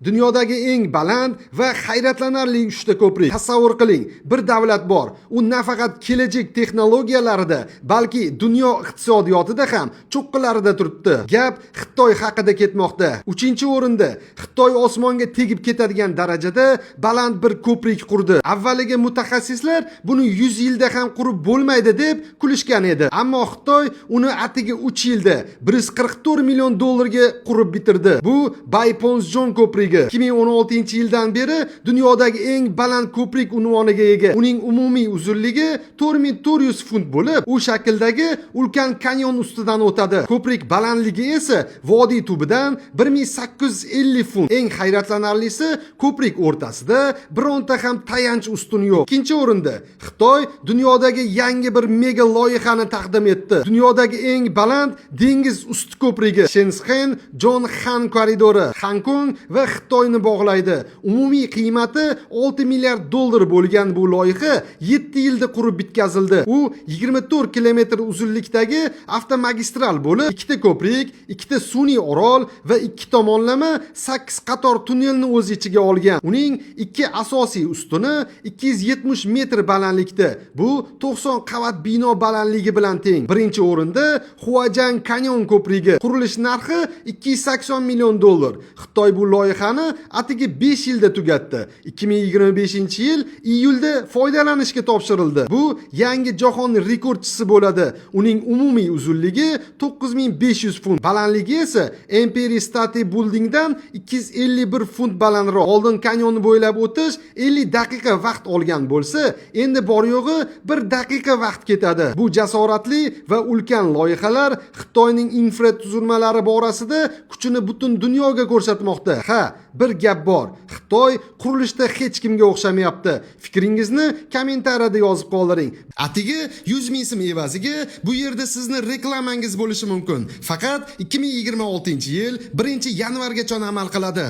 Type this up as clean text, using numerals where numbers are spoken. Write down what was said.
Dunyodagi eng baland va hayratlanarli uchta ko'prik. Tasavvur qiling, bir davlat bor. U nafaqat kelajak texnologiyalarida, balki dunyo iqtisodiyotida ham cho'qqilarida turibdi. Gap Xitoy haqida ketmoqda. Uchinchi o'rinda Xitoy osmonga tegib ketadigan darajada baland bir ko'prik qurdi. Avvaliga mutaxassislar buni 100 yilda ham qurib bo'lmaydi deb kulishgan edi. Ammo Xitoy uni atigi 3 yilda 144 million dollarga qurib bitirdi. Bu Baiponzhong ko'prigi 2016-yildan beri dunyodagi eng baland ko'prik unvoniga ega. Uning umumiy uzunligi 4400 funt bo'lib, u shakldagi ulkan kanyon ustidan o'tadi. Ko'prik balandligi esa vodiy tubidan 1850 funt. Eng hayratlanarlisi, ko'prik o'rtasida bironta ham tayanch ustun yo'q. Ikkinchi o'rinda Xitoy dunyodagi yangi bir mega loyihani taqdim etdi. Dunyodagi eng baland dengiz usti ko'prigi, Shenzhen Zhonghan koridori Hong Kong va Xitoyni bog'laydi. Umumiy qiymati 6 milliard dollar bo'lgan bu loyiha 7 yilda qurib bitkazildi. U 24 kilometr uzunlikdagi avtomagistral bo'lib, ikkita ko'prik, ikkita sun'iy orol va ikki tomonlama 8 qator tunnelni o'z ichiga olgan. Uning ikki asosiy ustuni 270 metr balandlikda. Bu 90 qavat bino balandligi bilan teng. Birinchi o'rinda Huajiang Kanyon ko'prigi. Qurilish narxi 280 million dollar. Xitoy bu loyihani atigi 5 yilda tugatdi. 2025-yil iyulda foydalanishga topshirildi. Bu yangi jahon rekordchisi bo'ladi. Uning umumiy uzunligi 9500 funt, balandligi esa Empire State Buildingdan 251 funt balandroq. Oldin kanyonni bo'ylab o'tish 50 daqiqa vaqt olgan bo'lsa, endi bor yo'g'i 1 daqiqa vaqt ketadi. Bu jasoratli va ulkan loyihalar Xitoyning infratuzilmalari borasida kuchini butun dunyoga ko'rsatmoqda. Ha, bir gap bor. Xitoy qurilishda hech kimga o'xshamayapti. Fikringizni kommentariyada yozib qoldiring. Atigi 100 ming so'm evaziga bu yerda sizni reklamangiz bo'lishi mumkin. Faqat 2026-yil 1-yanvargacha amal qiladi.